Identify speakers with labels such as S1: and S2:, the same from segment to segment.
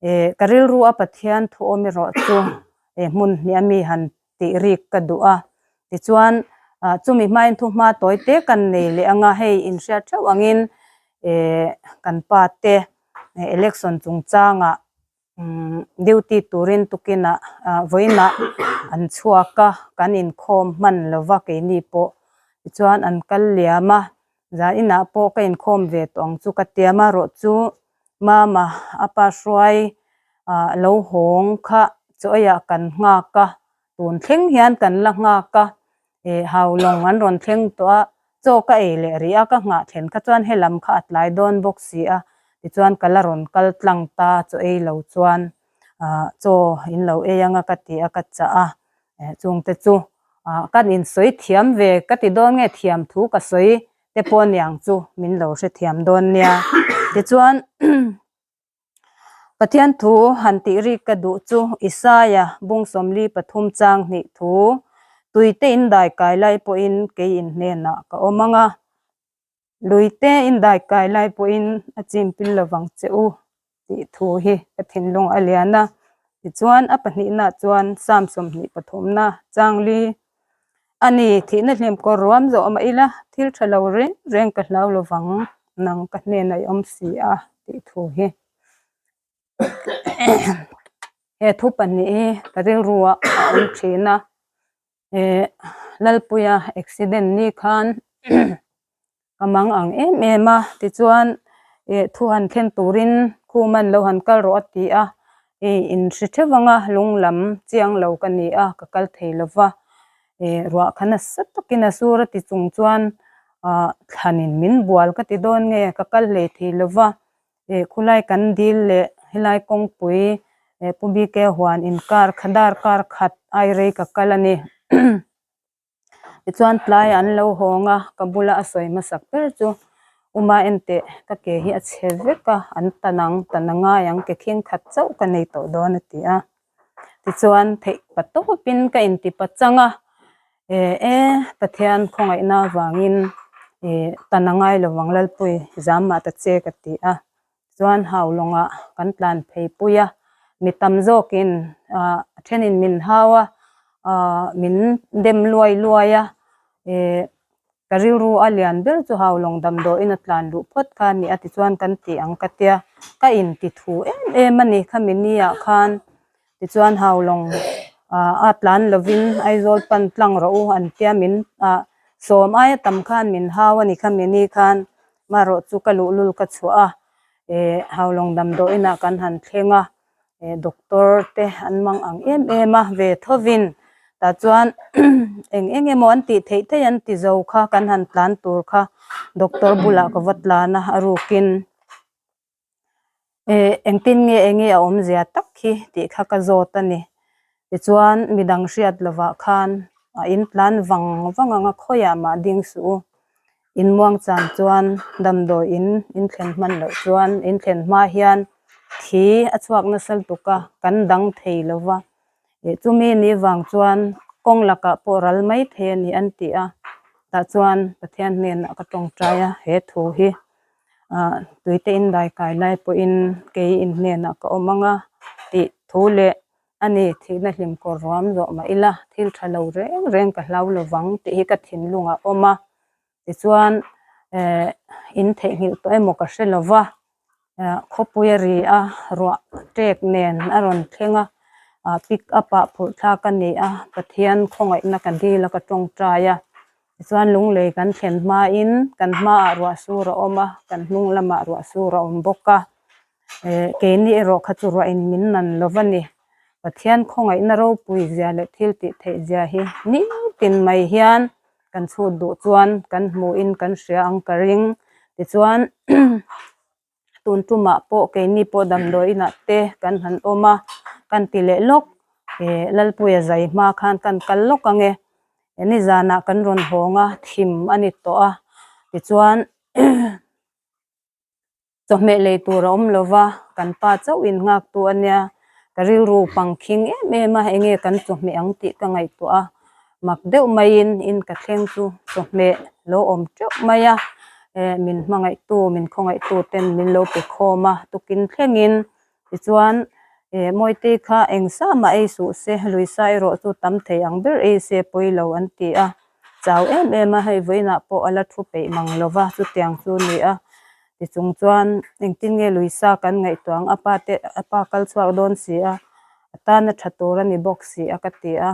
S1: Eh ka rilru a Pathian thu awm erawh chu eh hmun hnih a mi han tih rik ka duh a. Tichuan ah chumi hmain thu hma tawi te kan nei leh ang a, hei inhriat theuh angin eh kan pa te election chungchangah umm duty turin tukinah ah vawiinah an chhuak a, kan inkhawm hman lova keini pawh tichuan an kal liam a, zan inah pawh ka inkhawm ve tawh ang chu ka tiam a rawh chu mama a pa hruai ah lo hawng kha chaw eiah kan nghak a tun thleng hian kan la nghak a eh haulawng an rawn thleng tawh a chaw ka ei leh rih a ka nghah thlen kha chuan helam kha a tlai dawn bawk si a tichuan ka la rawn kal tlang ta chaw ei lo chuan ah chaw in lo ei anga ka ti a ka chah a eh chung te chu ah kan insawi thiam ve ka ti dawn nge thiam thu ka sawi te pawh aniang chu min lo hrethiam dawn nia tichuan. Pathian thu han tih rik ka duh chu Isaia bung 43 chang hnih thu, Tuite in dai kai lai pawhin kei in hnenah ka awm ang a, luite in dai kai lai pawhin a chim pil lovang che u tih thu hi ka thinlung a lian a. Tichuan a pahnihnaah chuan Psalm 23na chang li A ni, thihna hlim kawr ruam zawh mah ila, thil tha lo reng reng ka hlau lovang, nang ka hnenah i awm si a, tih thu hi. He thu pahnih hi ka rilruah a awm thin a, eh Lalpuia accident ni khan Ka mang ang em em a, tichuan eh thu han thlen turin Khuman lo han kal rawh a ti a, eh in hre theuh ang a, lung lam chiang lo ka ni a, ka kal thei lo va, eh ruah kha nasa takin a sur a ti chung chuan ah thlanin min bual ka ti dawn nge ka kal hlei thei lo va, eh khulai kan dil leh helai kawngpui eh Pu BK huan inkar kha darkar khat ai rei ka kal a ni. Tichuan tlai an lo hawng a, ka bula a sawi hmasak ber chu Uma enteh ka ke hi a chhe vek a, an tan ang, tan a ngai ang, ke khing khat chauh ka nei tawh dawn a ti a. Tichuan theih pa tawpin ka inti pa chang a, eh e Pathian khawngaihna avangin eh tan a ngai lovang Lalpui zam mah ta che ka ti a. Chuan hau lawngah kan tlan phei pui a, mi tam zawkin ah a thenin min hau a, ah min dem luai luai a, eh ka rilru a lian ber chu hau lawng damdawiin a tlan luh phawt kha a ni a tichuan kan tih ang ka tia, ka inti thu em em a ni khami ni ah khan tichuan hau lawng ah a tlan lovin Aizawl pan tlang rawh u an tia min ah sawm aia tam khan min hau a ni khami ni khan. Marawh chu ka luhlul ka chhuah a, eh Haulawng damdawiin ah kan han thleng a, eh doctor te an mang ang em em a ve thovin tah chuan eng eng emaw an tih theih theih an ti zo kha kan han tlan tur kha doctor bulah ka va tlan a a rukin. Eh engtin nge enge a awmzia tak hi tih kha ka zawt a ni. Tichuan midang hriat lovah khan a in tlan vang vang ang a khawiah mah ding suh u. In muang chan chuan damdawi in in thlen hman loh chuan in thlen hma hian thi a chhuak nasa lutuk a kan dang thei lo va. Eh chumi ni vang chuan kawng lakah pawh ral mai thei a ni an ti a. Tah chuan Pathian hnenah ka tawngtai a he thu hi. ah tuite in dai kai lai pawhin kei in hnenah ka awm ang a tih thu leh a ni thihna hlim kawr ruam zawh mah ila thil tha lo reng reng ka hlau lovang tih hi ka thinlungah a awm a tichuan eh in theihnghilh tawh emaw ka hre lova ah khawpui a ri a ruah tek nen a rawn thleng a ah pick up ah phurh thlak a ni a Pathian khawngaihna ka dil a ka tawngtai a. Tichuan lunglei kan thlen hmain kan hmaah ruah sur a awm a, kan hnung lamah ruah sur a awm bawk a. Eh keini erawh kha chu ruahin min nan lo va ni. Pathian khawngaihna ropui zia leh thil tih theih zia hi nitin mai hian kan chhut duh chuan kan hmuhin kan hria ang ka ring. Tichuan Tun tumah pawh keini pawh damdawi inah te kan han awm a, kan ti leh lawk eh Lalpuia zai hma khan kan kal lawk ang e, nizanah kan rawn hawng a thim a ni tawh a tichuan chawhmeh lei tur a awm lo va kan pa chauh in nghak tu a nia ka rilru pang khing em em a enge kan chawhmeh ang tih ka ngaihtuah a. Mak deuh maiin in ka thleng chu chawhmeh lo awm teuh mai a, eh min hmangaihtu min khawngaihtu ten min lo pe khawm a, tukin thlengin Tichuan, eh Mawitei kha eng sa mah ei suh se, Luisa erawh chu tam thei ang ber ei se pawi lo an ti a. Chau em em a, hei vawiinah pawh a la thu peih mang lo va, chutiang chu a ni a. Tichung chuan engtin nge Luisa kan ngaihtuah ang, a pa te a pa kal chhuak dawn si a, a tan a tha tur a ni bawk si a ka ti a.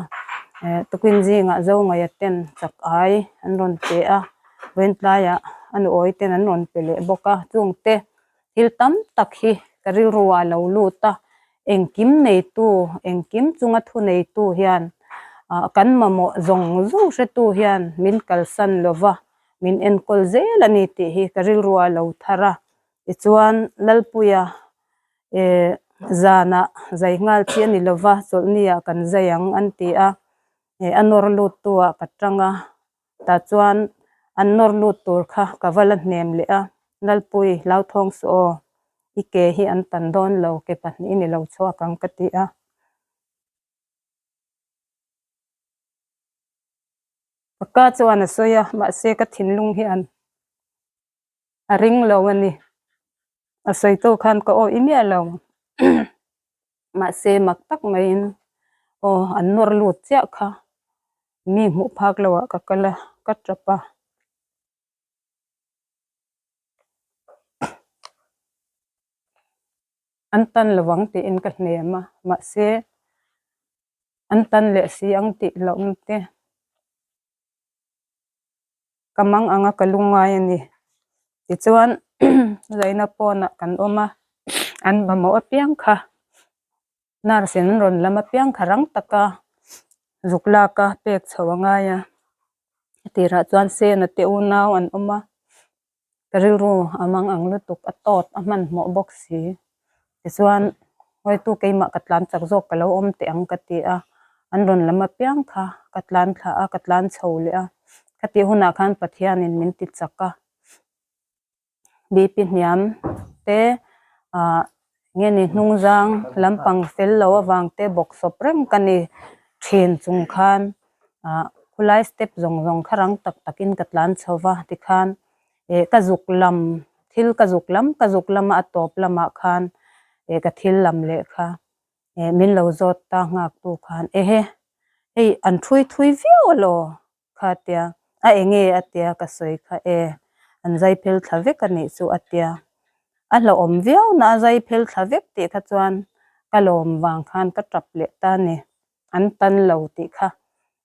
S1: Eh tukin zingah Zongaia ten chak ai an rawn pe a, vawiin tlaiah a nuawi ten an rawn pe leh bawk a, chungte Thil tam tak hi ka rilru ah lo lut a, engkim neitu, engkim chunga thu neitu hian ah kan mamawh zawng zawng hretu hian min kalsan lova, min enkawl zel a ni tih hi ka rilru ah lo thar a. Tichuan Lalpuia eh zanah zai nghal chi a ni lova, chawlhni ah kan zai ang an ti a, eh a nawr lut tu ah ka tang a. Tah chuan an nawr lut tur kha ka va la hnem leh a, Lalpui, hlauthawng suh aw, i ke hi an tan dawn lo, ke pahnihin i lo chhuak ang ka ti a. Ka ka chuan a sawi a, mahse ka thinlung hian a ring lo a ni. A sawi tawh khan ka awi miah lo. Mahse mak tak maiin aw an nawr lut chiah kha mi hmuh phak lo ah ka kal a, ka tap a. An tan lo ang tiin ka hnem a, mahse an tan leh si ang tih hlauhna te. Ka mang anga ka lungngai a ni. Tichuan zaina pawnah kan awm a, an mamawh apiang kha nurse in an rawn lam apiang kha rang taka zuk lak a pek chho a ngai a. A tirah chuan Sena te unau an awm a. Ka rilru a mang ang lutuk a tawt a hmanhmawh bawk si. Tichuan Huaitu keimah ka tlan chak zawk ka lo awm teh ang ka ti a, an rawn lam apiang kha ka tlan thla a, ka tlan chho leh a. Khatih hunah khan Pathianin min ti chak a, BP hniam te ah nge ni hnungzang lampang fel lo avang te bawksawp reng ka ni thin chung khan ah khulai step zawng zawng kha rang tak takin ka tlan chho va tikhan eh ka zuk lam thil ka zuk lam ka zuk lama a tawp lamah khan eh ka thil lam leh kha eh min lo zawt ta nghak tu khan ehe hei an thui thui viau alaw kha tia a enge a tia ka sawi kha e an zai phel thla vek a nih chu a tia a hlauhawm viau na a zai phel thla vek tih kha chuan ka lawm vang khan ka tap leh ta a ni an tan lo tih kha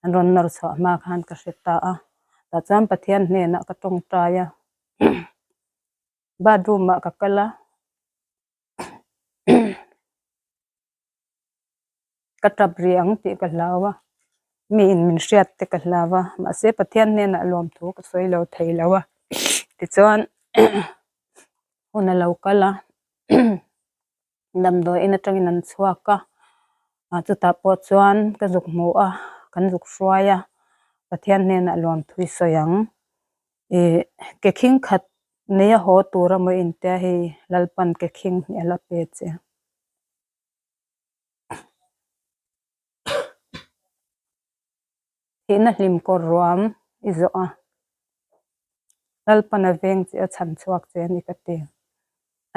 S1: an rawn nawr chhuah hma khan ka hre ta a tah chuan Pathian hnenah ka tawngtai a bathroom ah ka kal a. Ka tap rih ang tih ka hlau a, mi in min hriat te ka hlau a, mahse Pathian hnenah lawmthu ka sawi lo thei lo a, tichuan hun a lo kal a, damdawi in atangin an chhuak a, chutah pawh chuan ka zuk hmu a, kan zuk hruai a, Pathian hnenah lawmthu i sawi ang. Ih ke khing khat nei a haw tur a maw intia hei Lalpan ke khing hi a la pe che. Thihna hlim kawr ruam i zawh a, Lalpan a veng che a chhan chhuak che a ni ka ti.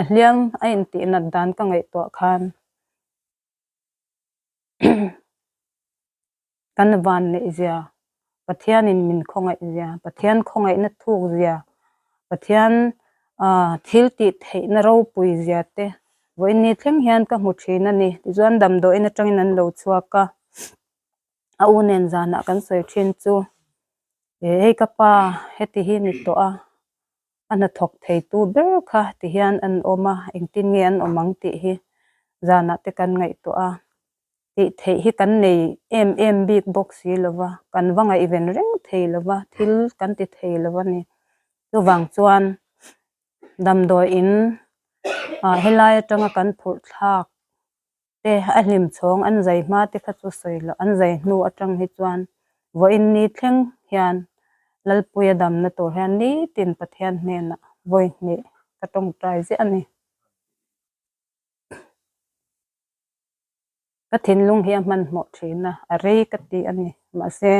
S1: A hliam a intih nat dan ka ngaihtuah khan Kan van neih zia, Pathianin min khawngaih zia, Pathian khawngaihna thuk zia, Pathian thil tih theihna ropui zia te vawiin thleng hian ka hmu thin a ni. Tichuan damdawiin atangin an lo chhuak a, a u nen zanah kan sawi thin chu, hei ka pa heti hi ni tawh a, a hnathawk theitu ber kha ti hian an awm a, engtin nge an awm ang tih hi zanah te kan ngaihtuah a, tih theih hi kan nei em em bik bawk si lo va, kan va ngaihven reng thei lo va, thil kan ti thei lo a ni. Chuvang chuan damdawiin ah helai atanga kan phurh thlak te a hlim chhawng an zai hma te kha chu sawi loh an zai hnu atang hi chuan vawiin ni thleng hian Lalpuia damna tur hian nitin Pathian hnenah vawi hnih ka tawngtai ziah a ni. Ka thinlung hi a hmanhmawh thin a, a rei ka ti a ni. Mahse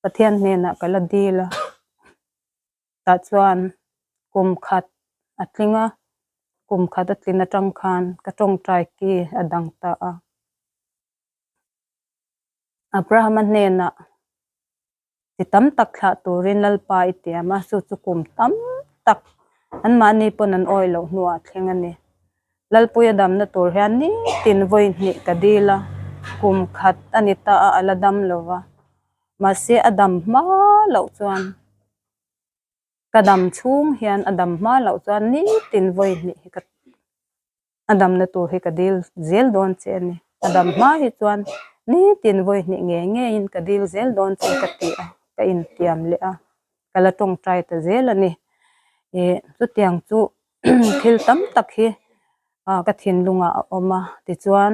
S1: Pathian hnenah ka la dil a, tah chuan kum khat a tling a. Kum khat a tlin atang khan ka tawngtai ki a dang ta a. Abrahama hnenah ti tam tak thlah turin Lalpa i tiam a, chu chu kum tam tak anmahni pawn an awih loh hnuah a thleng a ni. Lalpuia damna tur hian nitin vawi hnih ka dil a, kum khat a ni ta a, a la dam lo va. Mahse a dam hma loh chuan ka dam chhung hian a dam hma loh chuan nitin vawi hnih hi ka A damna tur hi ka dil zel dawn che a ni. A dam hma hi chuan nitin vawi hnih ngei ngeiin ka dil zel dawn che ka ti a, ka intiam leh a, ka la tawngtai ta zel a ni. Ih chutiang chu thil tam tak hi ka thinlungah a awm a, tichuan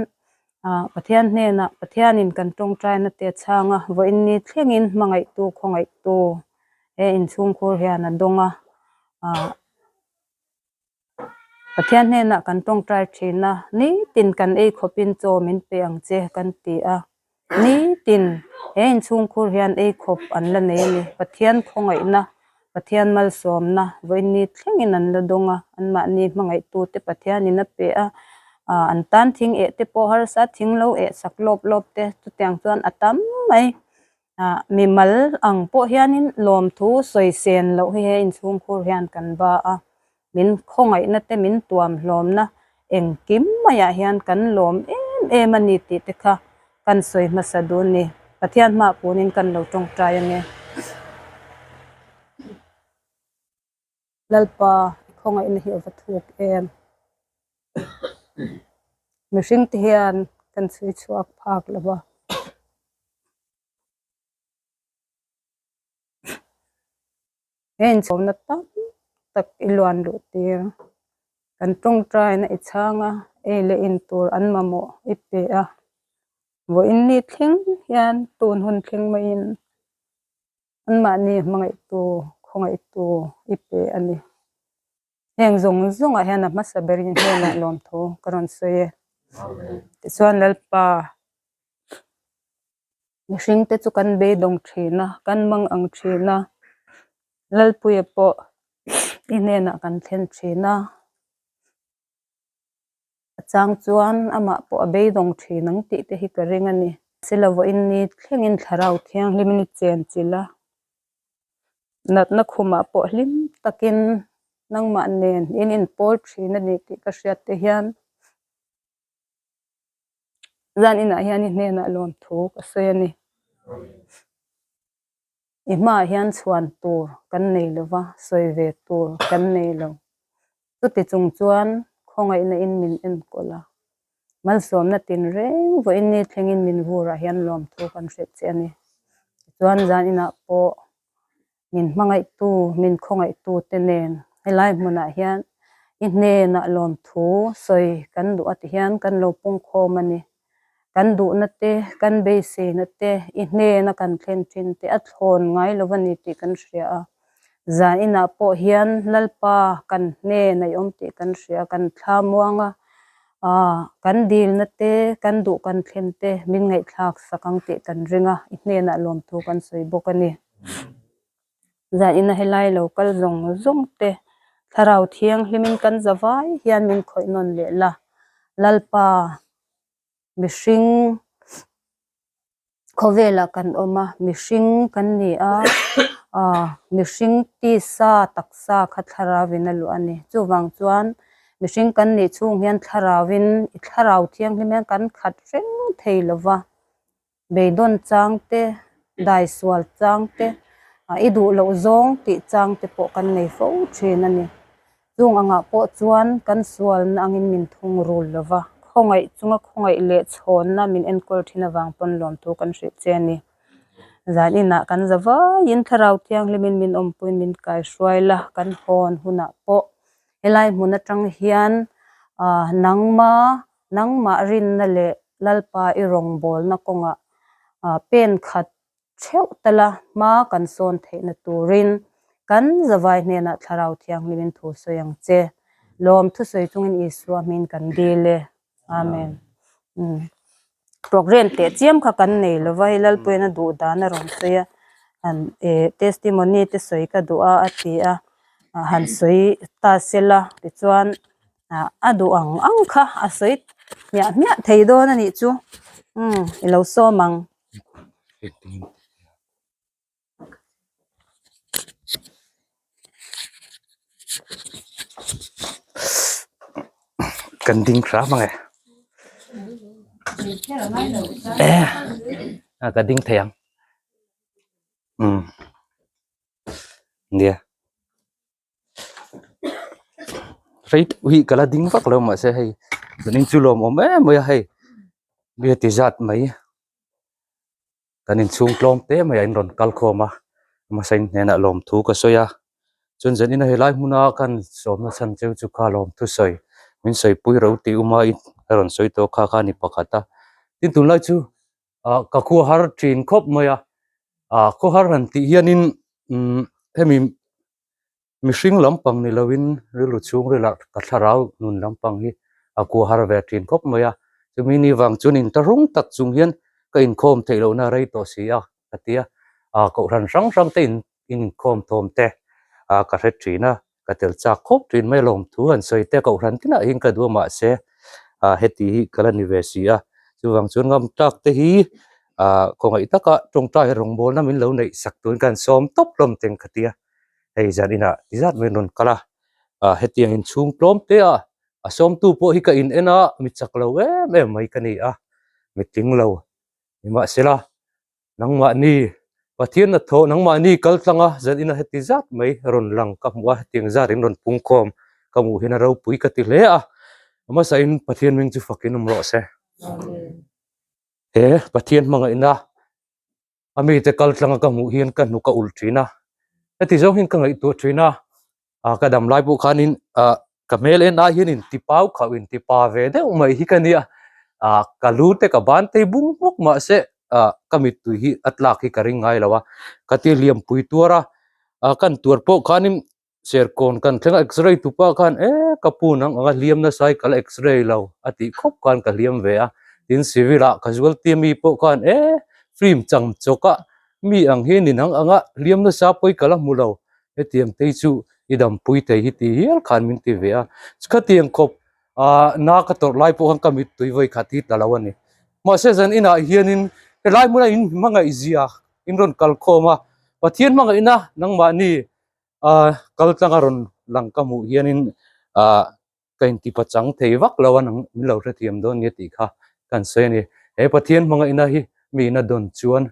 S1: Pathian hnenah Pathianin kan tawngtaina te a chhang a, vawiinni thlengin hmangaihtu khawngaihtu he inchhungkhur hian a dawng a. Pathian hnenah kan tawngtai thin a, nitin kan ei khawpin chaw min pe ang che kan ti a, nitin he inchhungkhur hian ei khawp an la nei a ni. Pathian khawngaihna, Pathian malsawmna vawiinni thlengin an la dawng a, anmahni hmangaihtute Pathianin a pe a, an tan thing eh te pawh harsa thing lo eh sak lawp lawp te chutiang chuan a tam mai. Ah mimal ang pawh hianin lawmthu sawi sen loh hi he inchhungkhur hian kan ba a, min khawngaihna te min tuam hlawmna engkim maiah hian kan lawm em em a ni tih te kha kan sawi hmasa dun ni. Pathian hma punin kan lo tawngtai a ni. Lalpa i khawngaihna hi a va thuk em. Mihring te hian kan chhui chhuak phak lo va. He inchhawmna tam tak i luan luh tir. Kan tawngtaina i chhang a, ei leh in tur an mamawh i pe a. Vawiin ni thleng hian tun hun thleng maiin Anmahni hmangaihtu, khawngaihtu i pe a ni. Heng zawng zawngah hian a hmasa berin hnenah lawmthu ka rawn sawi e. Tichuan Lalpa, mihringte chu kan beidawng thin a, kan mang ang thin a, Lalpuia pawh i hnenah kan thlen thin a. A chang chuan amah pawh a beidawng thin ang tih te hi ka ring a ni. Silo vawiin ni thlengin thlarau thianghlimin i chen chilh a, natna khumah pawh hlim takin nangmah nen in inpawl thin a ni tih ka hriat te hian zan inah hian i hnenah lawmthu ka sawi a ni. I hmaah hian chhuan tur kan nei lo va, sawi ve tur kan nei lo. Chuti chung chuan khawngaihna in min enkawl a, malsawmna tinreng vawiin ni thlengin min vurah hian lawmthu kan hrilh che a ni. Tichuan zan inah pawh min hmangaihtu, min khawngaihtu te nen helai hmunah hian i hnenah lawmthu sawi kan duh a ti hian kan lo pungkhawm a ni. Kan duhna te, kan beiseina te, i hnena kan thlen thin te a thlawn ngai lo a ni tih kan hria a. Zan inah pawh hian Lalpa kan hnen a i awm tih kan hria a, kan thla muang a, aah kan dilna te, kan duh kan thlen te min ngaihthlak sak ang tih kan ring a, i hnenah lawmthu kan sawi bawk a ni. Zan ina helai lo kal zawng zawng te thlarau thianghlimin kan za vai hian min khawih nawn leh la, Lalpa mihring khawvelah kan awm a, mihring kan ni a, aah mihring tisa taksa kha thlarauin a luah a ni. Chuvang chuan mihring kan nih chhung hian thlarauin i thlarau thianghlim hian kan khat reng thei lo va. Beidawn chang te, daisual chang te, i duh loh zawng tih chang te pawh kan nei fo thin a ni. Chung angah pawh chuan kan sualna angin min thung rul lo va, khawngaih chunga khawngaih leh chhawnna min enkawl thin avang pawn lawmthu kan hrilh che a ni. Zan inah kan za vaiin Thlarau Thianghlimin min awmpuiin min kaihruai la, kan hawn hunah pawh helai hmun atang hian nangma Nangmah rinna leh Lalpa i rawngbawlna kawngah pen khat theuh tala hma kan sawn theihna turin kan zavai hnenah Thlarau Thianghlimin thu sawi ang che. Lawm thusawi chungin Isua hmingin kan dil e. Amen. Program teh chiam kha kan nei lo va, hei Lalpuiin a duh dan a rawn sawi a, han testimony te sawi ka duh a a ti a, han sawi ta sela tichuan. Ah a duh ang ang kha a sawi hmiah hmiah thei dawn a nih chu umm i lo sawm ang.
S2: Kan ding hram ang e. A ka ding thei ang. Umm nia. Rei deuh hi ka la ding vak lo mahse hei zanin chu lawmawm em mai a hei mi a ti zat mai. Kan inchhung tlawm te mai ah in rawn kal khawm a hmasa in hnenah lawmthu ka sawi a chuan zanin a helai hmuna kan sawmna chhan cheu chu kha lawmthu sawi min sawipui ro tih uma in a rawn sawi tawh kha kha a ni pakhat a tin tunlai chu ah ka khua har thin khawp mai a ah khawhar han tih hianin umm hemi Mihring lampang ni loin rilru chhungril ah ka thlarau nun lampang hi a kua har ve thin khawp mai a, chumi ni vang chuan intarung tak chung hian ka inkhawm theih lohna rei tawh si a ka ti a, ah kohhran hrang hrang te in inkhawm thawm te ah ka hre thin a, ka tel chak khawp thin mai alawm thu han sawi te kohhran tinah hian ka duh a mahse ah heti hi ka la ni ve si a, chuvang chuan ngam tlak te hi ah khawngaih taka tawngtai rawngbawlna min lo neih sak turin ka han sawm tawp hlawm teng ka ti a. Hei zan inah ti zat mai an rawn kal a, ah hetiang inchhung tlawm te a, a sawmtu pawh hi ka in en a, mi chak lo em em mai ka ni a, mi tling lo nimahsela nangmahni Pathian hnathawh nangmahni kal tlang a zan inah heti zat mai rawn lang ka hmu a, hetiang zat in rawn pung khawm ka hmuh hian a ropui ka ti hle a, hmasain Pathian hming chu fakin awm rawh se. He Pathian hmangaihna. A mite kal tlanga ka hmuh hian ka hnuk a ulh thin a, heti zawng hian ka ngaihtuah thin a, ah ka dam lai pawh khanin ah ka hmel en ai hian inti pau khauh inti pa ve deuh mai hi ka nia, ah ka lu te ka ban te bung hmuk mahse ah ka mittui hi a tlak hi ka ring ngai lo a, ka ti hliam pui tuar a, ah kan tuar pawh khanin Serkawn kan thleng a x-ray tupa khan e ka pu nang anga hliam nasa hi ka la x-ray lo a tih khawp khan ka hliam ve a, tin civil ah ka zual tia mi pawh khan e film chang chawk a mi ang hi ni nang anga hliam nasa pawi ka la hmu lo hetiang te hi chu i dampui thei hi ti hial khan min ti ve a, khatiang khawp ah na ka tawrh lai pawh khan ka mittui vawi khat hi tla lo a ni. Mahse zan inah hianin helai hmunah in hmangaihzia in rawn kal khawm a, Pathian hmangaihna nangmahni A kal tlanga rawn lang ka hmuh hianin ah ka inti pachang thei vak lo a nang min lo hrethiam dawn nia tih kha kan sawi a ni. He Pathian hmangaihna hi miin a dawn chuan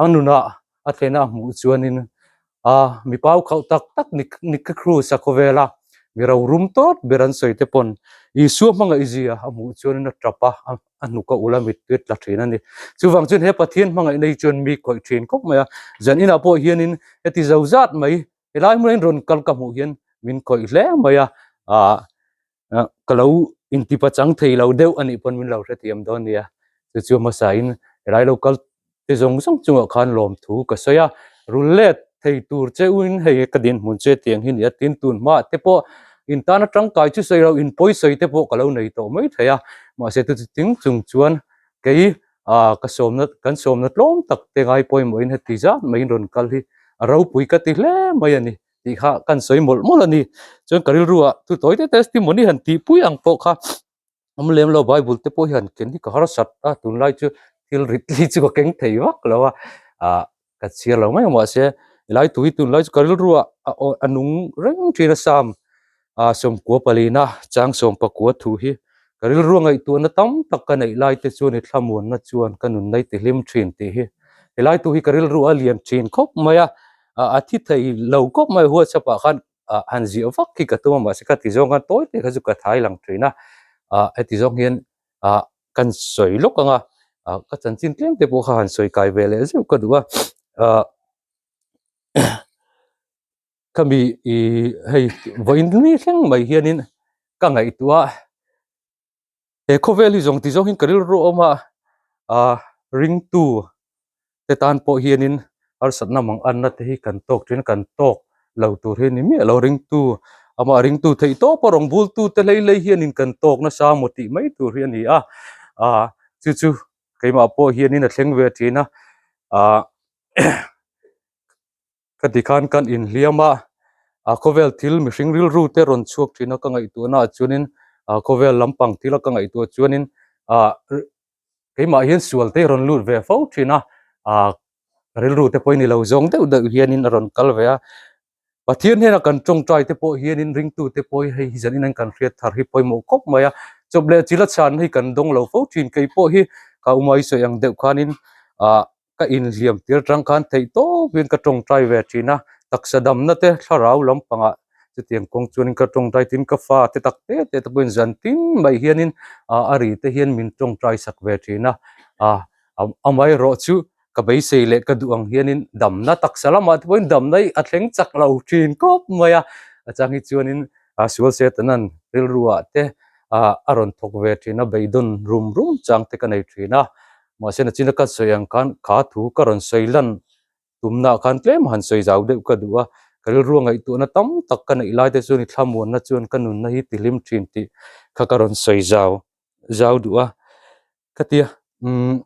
S2: a nunah a thlena a hmuh chuanin a mi pau khauh tak tak ni ni Krus a khawvela mi rorum tawt ber an sawi te pawn Isua hmangaihzia a hmuh chuanin a tap a a hnuk a ul a mittui a tla thin a ni. Chuvang chuan he Pathian hmangaihna hi chuan mi khawih thin khawp mai a, zan inah pawh hianin heti zo zat mai helai hmunah hian rawn kal ka hmuh hian min khawih hle mai a, ah ka lo intipa chang thei lo deuh a nih pawn min lo hrethiam dawn nia. Chu chu hmasain helai lo kal te zawng zawng chungah khan lawmthu ka sawi a, rul let thei tur che uin hei ka dinhmun che tiang hi nia tin tun hmaah te pawh in tana tangkai chu sawi lo in pawi sawi te pawh ka lo nei tawh mai thei a, mahse chu chuting chung chuan kei ah ka sawmna kan sawmna tlawm tak te ngai pawimawhin heti zat maiin rawn kal hi a ropui ka ti hle mai a ni tih kha kan sawi mawlh mawlh a ni. Chuan ka rilru ah thu tawi te testimony han tihpui ang pawh kha Awm lem lo Bible te pawh hian ken hi ka harsat a tunlai chu thil rit li chu ka keng thei vak lo a ah ka chhiar lo mai mahse helai tui tunlai chu ka rilru ah a aw a nung reng thin a sam ah sawmkua palina chang sawm pakua thu hi ka rilru a ngaihtuahna tam tak ka neih lai te chuan i thlamuanna chuan ka nun nei ti hlim thin tih hi helai thu hi ka rilru a lian thin khawp mai a ah a thi thei lo khawp mai whatsapp ah khan ah han ziah vak hi ka tum a mahse ka ti zawng khan tawi te kha chu ka thai lang thin a ah heti zawng hian ah kan sawi lawk ang a ah ka chanchin tlem te pawh kha han sawi kai ve leh zeuh ka duh a ah khami ih hei vawiin ni thleng mai hianin ka ngaihtuah a. He khawvel hi zawng ti zawng hian ka rilru a awm a, ah ringtu te tan pawh hianin harsatna mang anna te hi kan tawk thin a, kan tawk lo tur hi a ni miah lo ringtu amah ringtu theih tawp a rawn bultu te hlei hlei hianin kan tawk nasa maw tih mai tur hi a ni a, ah chu chu keimah pawh hianin a thleng ve thin a, ah. Ka ti khan kan inhliam a, a khawvel thil mihring rilru te rawn chhuak thin a ka ngaihtuahna ah chuanin Ah khawvel lampang thil a ka ngaihtuah chuanin ah keimah hian sual te rawn lut ve fo thin a, ah rilru te pawhin i lo zawng deuh deuh hianin a rawn kal ve a. Pathian hnena kan tawngtai te pawh hianin ringtu te pawh hi hei hi zanin an kan hriat thar hi pawimawh khawp mai a, chawp leh chila chhan hi kan dawng lo fo thin. Kei pawh hi ka umai sawi ang deuh khanin ah ka inhliam tir atang khan theih tawp hian ka tawngtai ve thin a, taksa damna te thlarau lampangah chutiang kawng chuanin ka tawngtai tin ka fa te tak te te te pawhin zan tin mai hianin ah a ri te hian min tawngtai sak ve thin a, ah amaherawh chu ka beisei leh ka duh ang hianin damna taksa lamah te pawhin damna hi a thleng chak lo thin khawp mai a, a chang hi chuanin ah sual setanan rilru ah te ah a rawn thawk ve thin a beidawn rum rum chang te ka nei thin a. Mahse nachina ka sawi ang khan kha thu ka rawn sawi lan tumna khan tlem han sawi zau deuh ka duh a, ka rilru a ngaihtuahna tam tak ka neih lai te chuan i thlamuanna chuan ka nunna hi ti hlim thin tih kha ka rawn sawi zau zau duh a ka ti a umm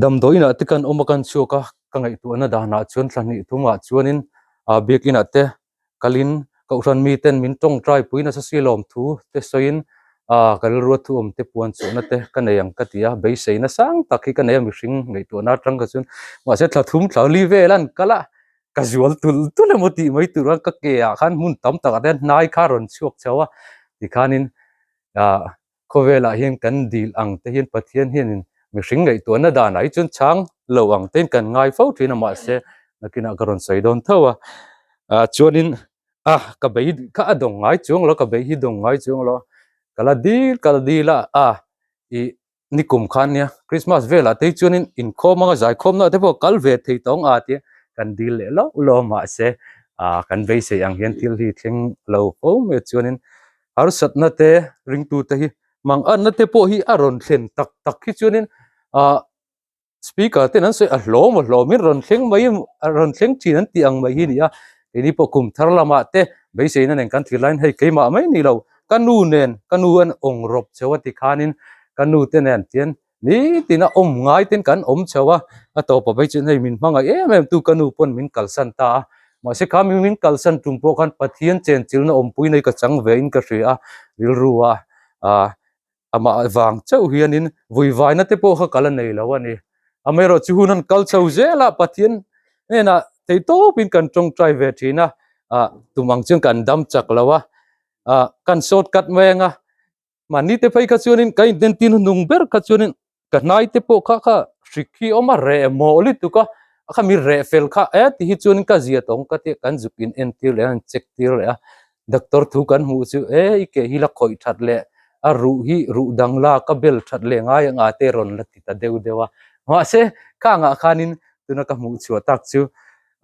S2: damdawi inah te kan awm a kan chhuak a ka ngaihtuahna danah chuan thla hnih thumah chuanin ah biakinah te kalin kohhran miten min tawngtai pui nasa si lawm thu te sawiin ah ka rilru a thu awm te puan chhuahna te ka nei ang ka ti a beisei nasang tak hi ka nei a mihring ngaihtuahna atang kha chuan mahse thla thum thla li vel an kal a ka zual tul tul emaw tih mai tur a ka ke ah khan hmun tam takah te hnai kha a rawn chhuak chho a tikhanin ah khawvelah hian kan dil ang te hian Pathian hianin mihring ngaihtuahna danah hi chuan chang lo ang te hian kan ngai fo thin a mahse nakinah ka rawn sawi dawn tho a ah chuanin a ka bei kha a dawng ngai chuang lo ka bei hi dawng ngai chuang lo ka la dil ka la dil a a ih nikum khan nia Christmas velah te hi chuanin inkhawm anga zaikhawmna te pawh kal ve thei tawng a tia kan dil leh loh lo mahse ah kan beisei ang hian thil hi thleng lo fo mai a chuanin harsatna te ringtute hi manganna te pawh hi a rawn thlen tak tak hi chuanin ah speaker ten an sawi a hlawm a hlawmin rawn thleng mai a rawn thleng thin an tih ang mai hi a ni a keini pawh kum thar lamah te beiseina nen kan thlir laiin hei keimah mai ni lo ka nu nen ka nu an awng rawp cheu a tikhanin ka nu te nen tian Nitin a awm ngai ten kan awm chho a, a tawp a phei chuan hei min hmangaih em em tu ka nu pawn min kalsan ta a, mahse kha mi min kalsan tum pawh khan Pathian chenchilna awmpui nei ka chang ve in ka hria a, rilru a ah amah vang chauh hianin vuivaina te pawh kha ka la nei lo a ni. Amaherawh chu hun an kal chho zel a, Pathian hnenah theitawpin kan tawngtai ve thin a, ah tum ang chuan kan dam chak lo a, ah kan shortcut mai ang a, Mahni te phei kha chuanin ka indentin hnung ber kha chuanin ka hnai te pawh kha kha hrik hi a awm a, reh mawh lutuk a, a kha mi reh fel kha e ti hi chuanin ka zia tawng ka tia kan zuk in entir leh a an check tir leh a, doctor thu kan hmuh chu e i ke hi la khawih that leh a ruh hi ruh dang la ka bel that leh ngai anga te rawn la ti ta deuh deuh a, mahse khangah khanin tuna ka hmuh chhuah tak chu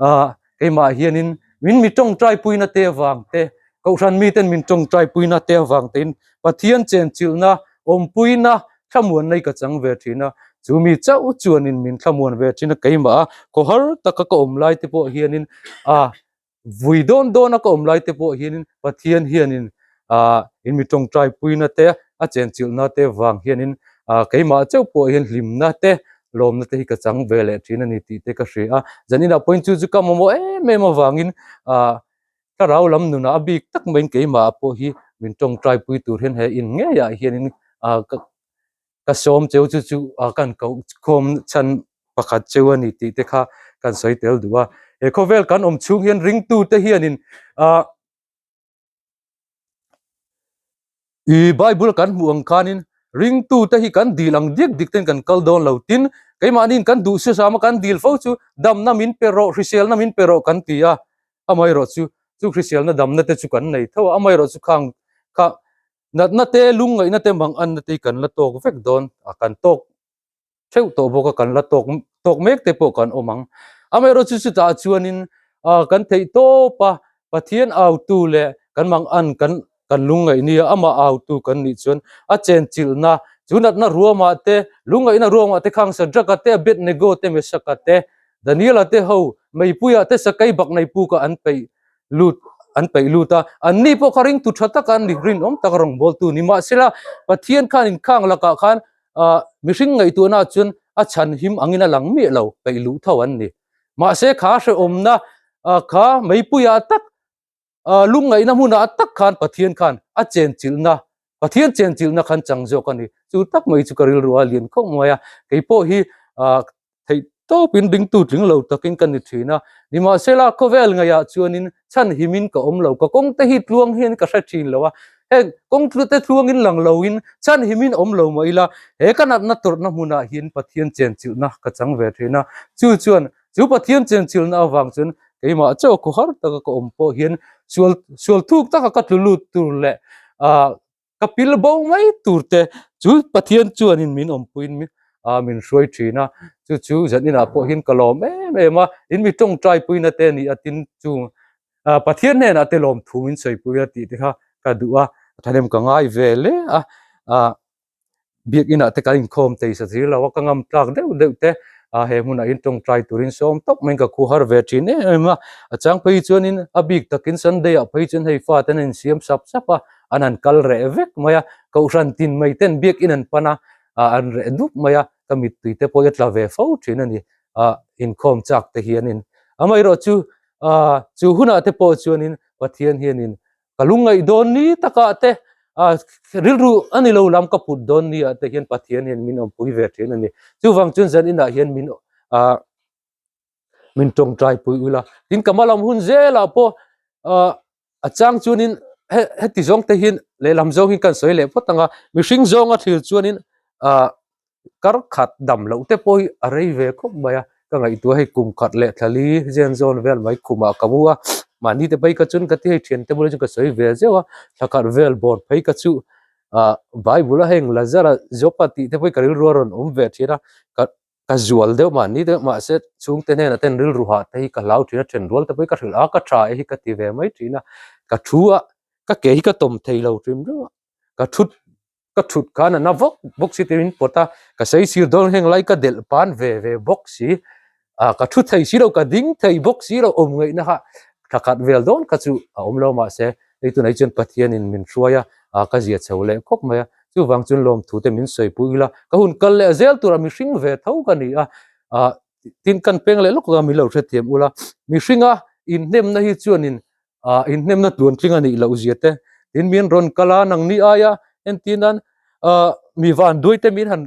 S2: ah Keimah hianin min mi tawngtaipuina te avang te, Kohhran miten min tawngtaipuina te avang tein Pathian chenchilhna, awmpuina, thlamuanna hi ka chang ve thin a. Chu mi chauh chuanin min thlamuan ve thin a, keimah a khawhar taka ka awm lai te pawh hianin a vui dawn dawna ka awm lai te pawh hianin Pathian hianin ah in mi tawngtaipuina te, a chenchilhna te vang hianin ah keimah chauh pawh hian hlimna te lawmna te hi ka chang ve leh thin a ni tih te ka hria a, zaninah pawhin chu chu ka mamawh em em avangin ah thlarau lam nunah a bik tak maiin keimah pawh hi min tawngtai pui tur hian he in ngeiah hianin ah ka ka sawm cheu chu chu ah kan koh khawm chhan pakhat cheu a ni tih te kha kan sawi tel duh a, he khawvel kan awm chhung hian ringtu te hianin ah. I Bible kan hmuh ang khanin ringtute hi kan dil ang dik dik ten kan kal dawn lo tin keimahniin kan duh si zama kan dil fo chu damna min pe rawh hriselna min pe rawh kan ti a amaherawh chu chu hriselna damna te chu kan nei tho a amaherawh chu khang kha natna te lungngaihna te manganna te hi kan la tawk vek dawn a kan tawk theuh tawh bawk a kan la tawk tawk mek te pawh kan awm ang. Amaherawhchu chutah chuanin ah kan theih tawp a, Pathian autu leh kan mangan kan kan lungngaih nia amah autu kan nih chuan a chenchilhna chu natna ruamah te lungngaihna ruamah te khang Sadraka te Abednego te Mesaka te Daniela te ho meipuiah te sakei baknei puka an peih lut an peih lut a, anni pawh kha ringtu tha taka an ni rinawm taka rawngbawltu ni mahsela Pathian khan inkhang lakah khan ah mihring ngaihtuahna chuan a chhan him angin a lang miah lo peih luh tho an ni. Mahse kha hrehawmna ah kha meipuiah tak Lungngaihna hmunah tak khan Pathian khan a chenchilhna, Pathian chenchilhna khan chang zawk a ni. Chu tak mai chu ka rilru a lian khawp mai a. Kei pawh hi theih tawpin ringtu tling lo takin ka ni thin a. Nimahsela khawvel ngaihah chuanin chhan himin ka awm lo. Ka kawngte hi tluang hian ka hre thin lo a. Heng kawng te tluangin lang loin chhan himin awm lo mah ila he ka natna tawrhna hmunah hian Pathian chenchilhna ka chang ve thin a. Chu chuan Chu Pathian chenchilna avang chuan keimah chaw khaw har taka ka awm pawh hian sual sual thuk taka ka tlu lut tur leh ah ka pil bo mai tur te chu Pathian chuanin min awmpuiin min ah min hruai thin a, chu chu zan inah pawh hian ka lawm em em a, in mi tawngtai puina te a ni a tin chung ah Pathian hnenah te lawmthu min sawipui a tih te kha ka duh a, thahnem ka ngai ve hle a ah. Biakinah te kan inkhawm thei sa zir lo a, ka ngam tlak deuh deuh te a he hmunah hian tawngtai turin sawm tawp maiin ka khuhar ve thin em em a, a chang phei chuanin a bik takin Sunday ah phei chuan hei fate an insiam sap sap a, an han kal reh vek mai a, kohhran tin mai ten biakin an pan a, an reh dup mai a, ka mittui te pawh hi a tla ve fo thin a ni, ah inkhawm chak te hianin amaherawhchu ah chu hunah te pawh chuanin Pathian hianin Ka lungngaih dawn ni takah te, rilru a ni lo lam ka put dawn ni ah te hian Pathian hian min awmpui ve thin a ni. Chuvang chuan zan inah hian min min tawngtai pui ula. Tin ka hmalam hun zelah pawh a chang chuanin heti zawng te hian lehlam zawng hi kan sawi leh phawt ang a, mihring zawnga thlir chuanin Kar khat dam loh te pawh hi a rei ve khawp mai a, ka ngaihtuah hei kum khat leh thla li zen zawn vel mai khumah ka mu a, mahni te phei ka chun ka ti hei thian te bulah chuan ka sawi ve zeuh a, thla khat vel bawr phei ka chu ah Bible a heng Lazara Jopa tih te pawh hi ka rilru a rawn awm ve thin a, ka ka zual deuh mahni te mahse chhungte hnenah ten rilru hah te hi ka hlau thin a, then rual te pawh hi ka hrilh a ka tha e hi ka ti ve mai thin a, ka thu a ka ke hi ka tawm thei lo hrim hrim a, ka thut Ka thut khan a na vawk bawk si tiin pawt a, ka sei sir dawn heng lai ka delh pan ve ve bawk si, ah ka thu thei si lo, ka ding thei bawk si lo, awm ngaihna kha thla khat vel dawn kha chu a awm lo mahse hei tunah hi chuan Pathianin min hruai a, ah ka zia chho leh khawp mai a, chuvang chuan lawmthu te min sawi pui ila, ka hun kal leh zel tura mihring ve tho ka ni a, ah tin kan peng leh lawk a min lo hrethiam ula, mihringa inhnemna hi chuanin ah inhnemna tluantling a nih loh zia te tin min rawn kal a nangni aia entir nan ah mi van duai te min han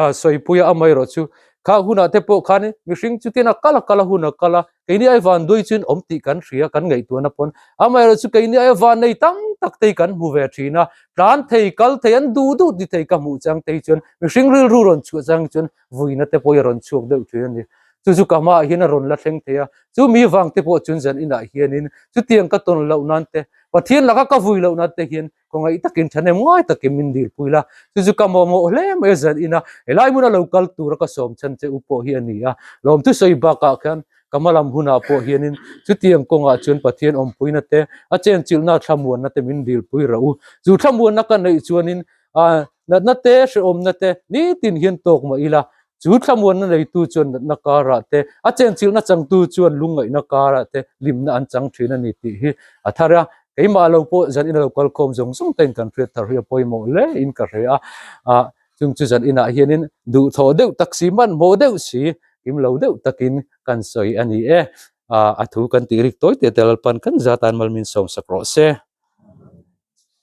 S2: ah sawipui a amaherawh chu kha hunah te pawh khan mihring chu tin a kal a kal a hun a kal a keini ai van duai chuan awm tih kan hria kan ngaihtuahna pawn amaherawh chu keini aia van nei tam tak te hi kan hmu ve thin a tlan thei kal thei an duh duh ti thei ka hmuh chang te hi chuan mihring rilru rawn chhuah chang chuan vuina te pawh hi a rawn chhuak deuh thin a ni. Chu chu ka hmaah hian a rawn la thleng thei a, chu mi vang te pawh chuan zan inah hianin chutiang ka tawn loh nan te, Pathian laka ka vui loh nan te hian khawngaih takin thahnem ngai takin min dilpui la. Chu chu ka mawhmawh hle mai a zan ina helai hmuna lo kal tura ka sawm chhan che u pawh hi a ni a. Lawmthu sawi bakah khian ka hmalam hunah pawh hianin chutiang kawngah chuan Pathian awmpuina te, a chenchilhna thlamuanna te min dilpui rah u. Chu thlamuanna ka neih chuanin A natna te, hrehawmna te nitin hian tawk mah ila, chu thlamuanna neitu chuan natna karah te, a chenchilhna changtu chuan lungngaihna karah te hlimna an chang thin a ni tih hi a thar a. Keimah lo pawh zan ina lo kal khawm zawng zawng tein kan hriat thar hi a pawimawh hle in ka hre a. A chung chu zan inah hianin duhthawh deuh tak si, hmanhmawh deuh si, kim lo deuh takin kan sawi a ni e. A thu kan tih rik tawi te te Lalpan kan zatan mal min sawmsak rawh se.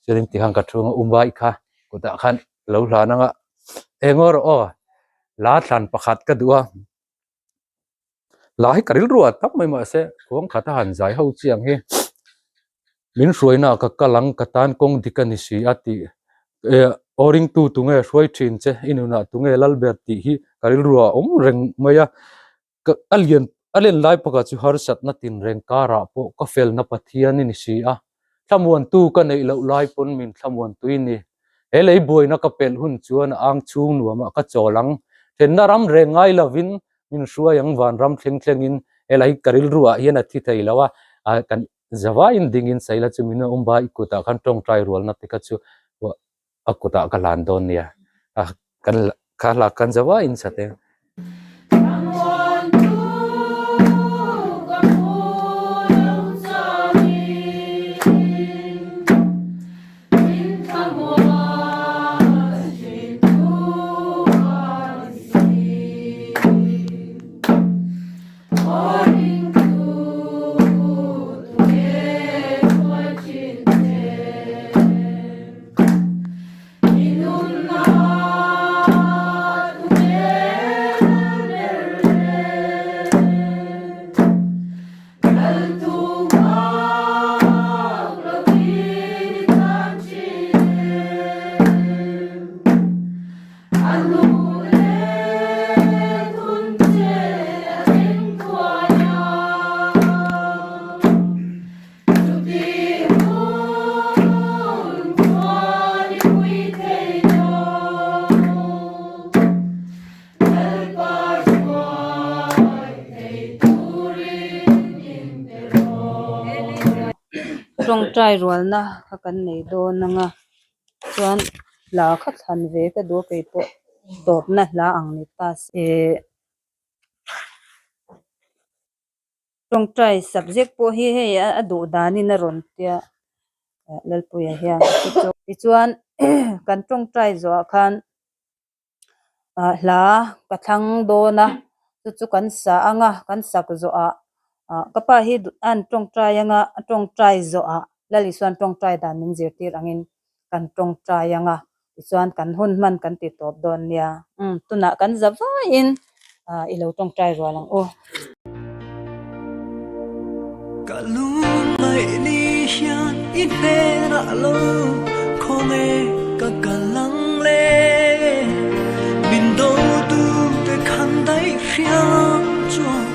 S2: Chuanin tikhan ka thu anga Umbai kha kutah khan lo hlan anga eng aw rawh aw la thlan pakhat ka duh a la hi ka rilru a tam mai mahse khuang khat a han zai ho chiang hi min hruaina ka kal ang ka tan kawng dik a ni si a tih eh aw ringtu tunge hruai thin che i nunah tunge Lalber tih hi ka rilru a awm reng mai a. Ka a lian a len lai pakhat chu harsatna tinreng karah pawh ka felna Pathian i ni si a, thlamuantu ka neih loh lai pawn min thlamuantu i ni. He lei buaina ka pelh hun chuan a ang chhung nuamah ka chawl ang, thenna ram reng ngai lovin min hruai ang vanram thleng thlengin helai ka rilruah hian a thi thei lo a, kan zavaiin dingin Saila chu min awm ba i kutah khan tawngtai rualna te kha chu a kutah ka hlan dawn nia a kan kha hla kan zo a in sat e.
S1: Tawngtai rualna kha kan nei dawn anga chuan hla kha thlan ve ka duh a keipawh tawpna hla ang ni ta se. Tawngtai subject pawh hi hei a duh danin a rawn tia Lalpuia hian tichuan kan tawngtai zawhah khan ah hla ka thlang dawn a chu chu kan sa ang a kan sak zawhah ah ka pa hi a han tawngtai ang a a tawngtai zawhah Lal Isuan tawngtai dan min zirtir angin kan tawngtai ang a tichuan kan hun hman kan ti tawp dawn nia umm tunah kan za vaiin ah i lo tawngtai rual ang u.
S3: Ka lungngaih ni hian i hnenah lo khawnge ka kal ang le Min do tu te khan daih hriam chuan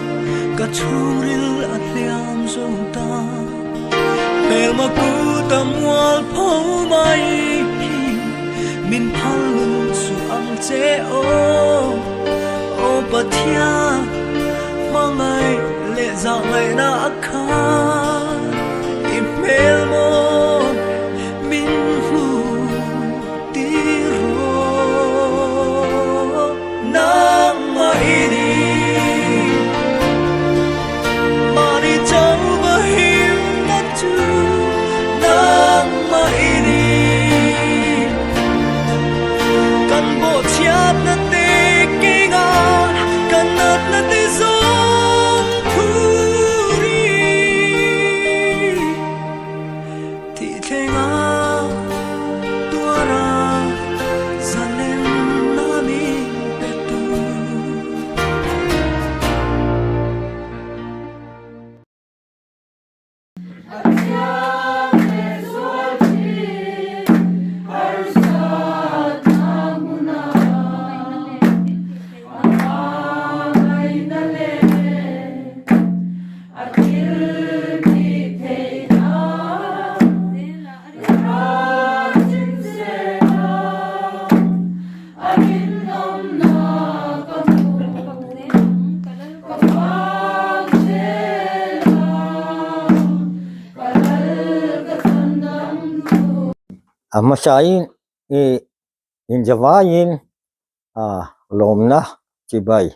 S3: ka chhungril a hliam zo ta Hmelma kut a mual pho mai hi min phal lul suh ang che aw Aw Pathian hmangaih leh zahngaihna a khan i hmel maw min hmuh tir rawh Nangmah i ni Mahni chauh a himna chu nangmah i ni Kan bawhchhiatna te kenga kan natna te zawng thuri Thih thlenga tuara zalenna min pe tu.
S4: A hmasain i inzavaiin lawmna chibai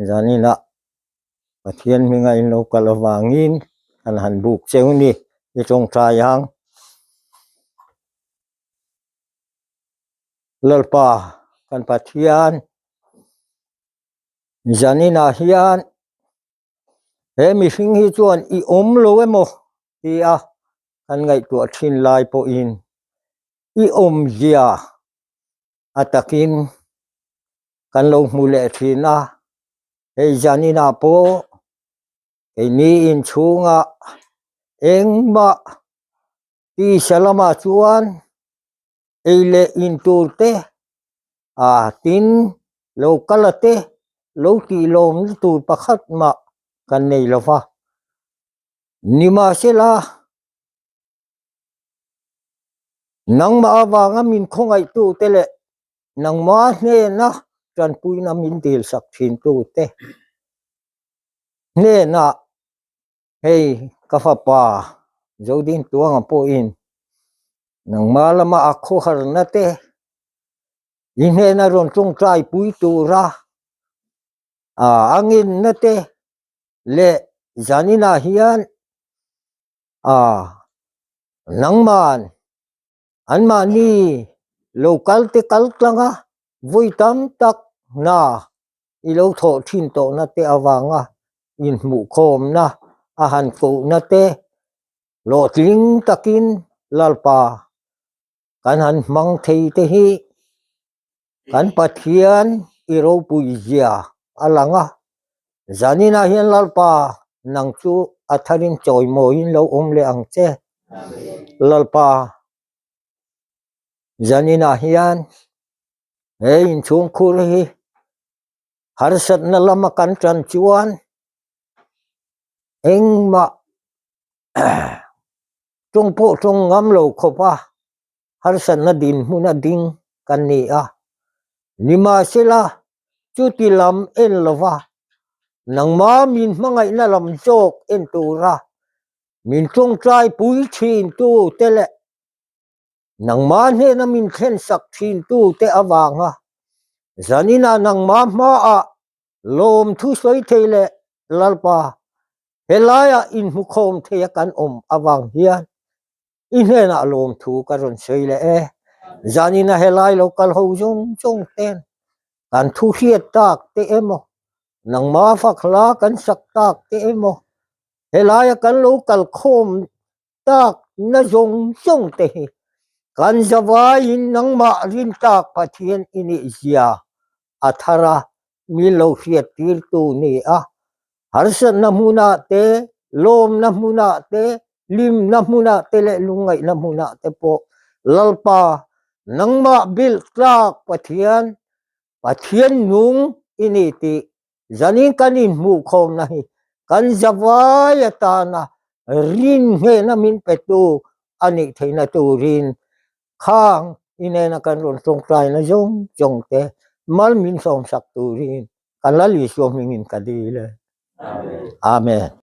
S4: zaninah Pathian hminga in lo kal avangin kan han buk cheu ni i tawngtai ang. Lalpa kan Pathian zaninah hian he mihring hi chuan i awm lo emaw tia kan ngaihtuah thin lai pawhin i awmzia a takin kan lo hmu leh thin a, hei zaninah pawh keini inchhungah engmah tisa lamah chuan ei leh in tur te ah tin lo kal a te lo tih lawmna tur pakhat mah kan nei lo va, nimahsela nangmah avanga min khawngaihtu te leh Nangma hnena tanpuina min dilsak thintute hnenah hei ka fapa Zodintuanga pawhin nangma lama a khawharna te i hnena rawn tawngtai pui tura a ngenna te leh zaninah hian nangman Anmahni lo kal te kal tlang a, vawi tam tak hna i lo thawh thin tawhna te avanga inhmuhkhawmna a han kohna te hlawhtling takin Lalpa kan han hmang thei te hi kan Pathian i ropui zia a lang a, zaninah hian Lalpa nang chu a tharin chawimawiin lo awm leh ang che. Lalpa zaninah hian he inchhungkhur hi harsatna lama kan tan chuan engmah tawng pawh tawng ngam lo khawp a. harsatna dinhmun a ding kan ni a, nimahsela chuti lam en lova nangma min hmangaihna lam zawk en tura Min tawngtai pui thin tu te leh nangmah hnena min thlen sak thin tu te avanga zaninah nangmah hmaah lawmthu sawi thei leh Lalpa helaiah inhmukhawm thei a kan awm avang hian i hnenah lawmthu ka rawn sawi leh e. Zanina helai lo kal ho zawng zawng ten kan thu hriat tak te emaw nangmah fak hla kan sak tak te emaw helaia kan lo kal khawm tak na zawng zawng te hi kan zavaiin nangmah rin tak Pathian i nih zia a thar a, min lo hriat tirtu ni a, harsatna hmunah te, lawmna hmunah te, hlimna hmunah te leh lungngaihna hmunah te pawh Lalpa nangmah bilh tlak Pathian, Pathian nung i ni tih Zanin kan inhmuhkhawmna hi kan zavai atana rin hnehna min petu a nih theihna turin khang inena kan rawn tawngtaina zawng zawng te mal min sawmsak turin kan Lal Isua hmingin ka dil e. Amen.